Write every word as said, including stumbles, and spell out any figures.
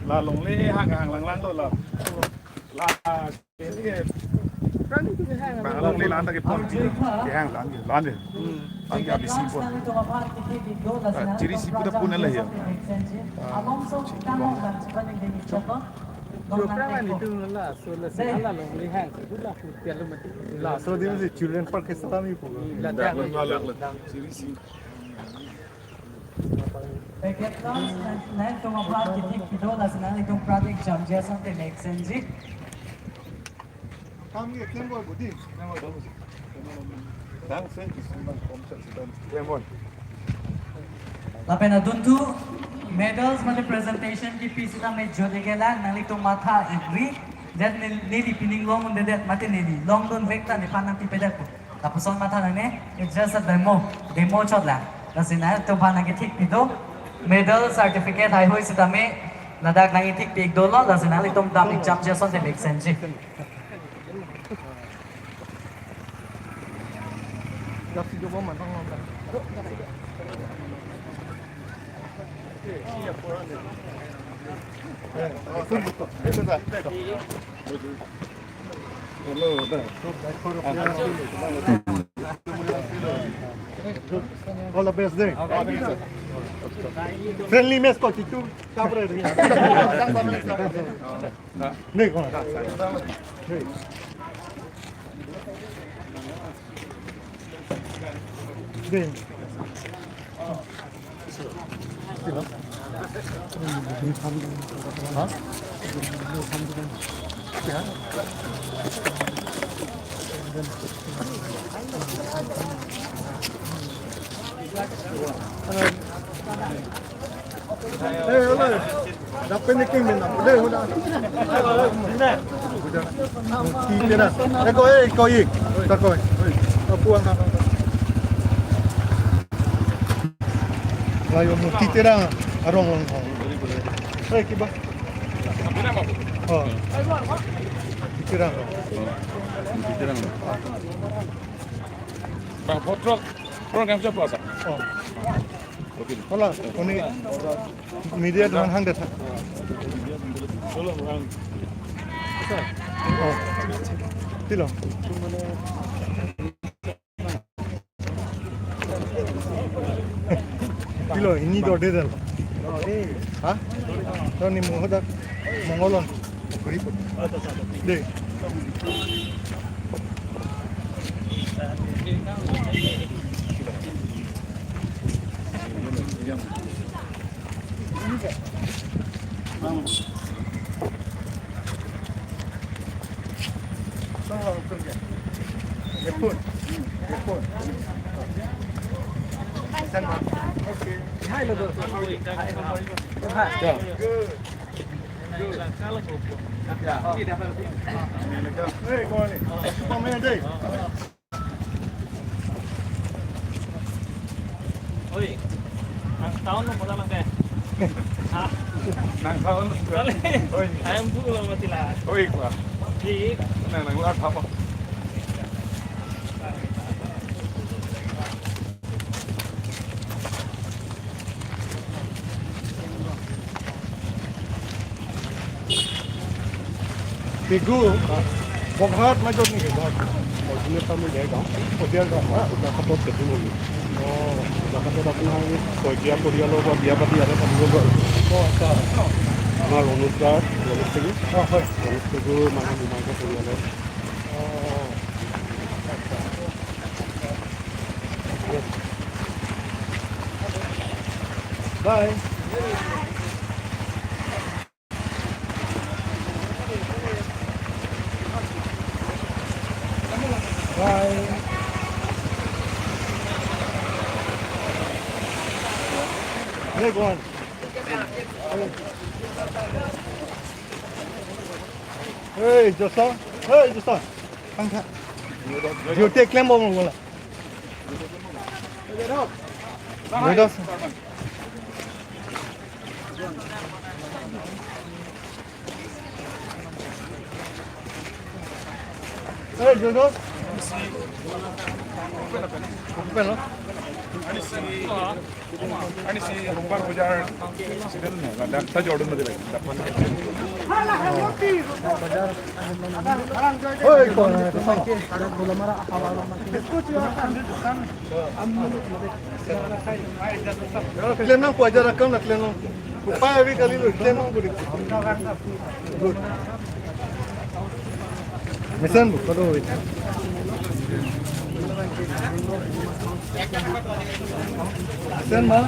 La longle hang hang lang lang lo la. La, ini ke. Bang longle lang ta kepon. Kehang lang, lang. Lang ya bisi pon. Ah, chiri si puta pun la ya. Ah, chiri pon. Yo, prangan itu la, so la si la longle hang, so la, pialu mati. La, so di si children park ke salami po. La, la, la, la. Chiri si. Packet lunch, nang, nangtum aphan kethik pido, lasi nanglitum prat ik jamji asonte mek senji. Kam ke klem bol budi. Tang sen kisim bang kom sen sitan klem bol. Lapen adunthu medals mate presentation kipi sitame jodegela, nanglitum matha igri. That neli, neli pining long un-edet mate neli longdun vek ta nephan nangpipedet po. Lapuson matha nangne, it's just a demo. Demo chot la. Lasi nangtum aphan nangkethik pido. Medal, certificate, hai hui sitame ladak nangkethik pi ik dolo. Lasi nanglitum dam ik jamji asonte mek senji. All the best, deh. Friendly match ko, chitu. Kapre, deh. Nih, ko. Nih. Deh. Eh, hello. Dapat ni king minam. Deh, udah. Udah. Kita dah. Eh, ko, eh, ko, ik. Tak ko. Apu ang. Layo mo titira arong long hong. Hey, kiba. Oh. Titira. Titira. Bang, foto program siapa, Pak? Oh. Oke. Hola, koni media doan hang detha. Solo, Bang. Oh. Tilo. Pilo, ini do de del. Ha? To ni mo hodak Mongolon. Deh. Oi, nang town lo mula lang deh. Ah. Nang town lo. Kali. Oi. Ayam bu lo mati lah. Oi, kwa. Di. Nang, nang lah apa? Pigu, Bokhat majok ni ke, Bokhat. Original kami dia kan, Podial kan, ah, udah kapot ke dulu. Oh, udah kapot apa namanya? Koi dia Podial lo, dia apa dia ada kan dulu. Oh, acha. Mana Ronus da, Ronus Pigu? Oh, hoi. Ronus Pigu, mana Bumai ke Podial lo. Oh. Bye. Bye. Hey, go on. Hey, Joshua. Hey, Joshua. Kang kha. Jute klem bom bola. Joshua. Hey, Jojo. Open, no? Ani si, ani si Robar Bajar accident na, ladak ta Jordan na. Hey, kon hai? Klem nangpo, ajat akam na klem nang. Upai ave kali lo, klem nangpo di. Good. Mesen bu, kodo. Mesen ma?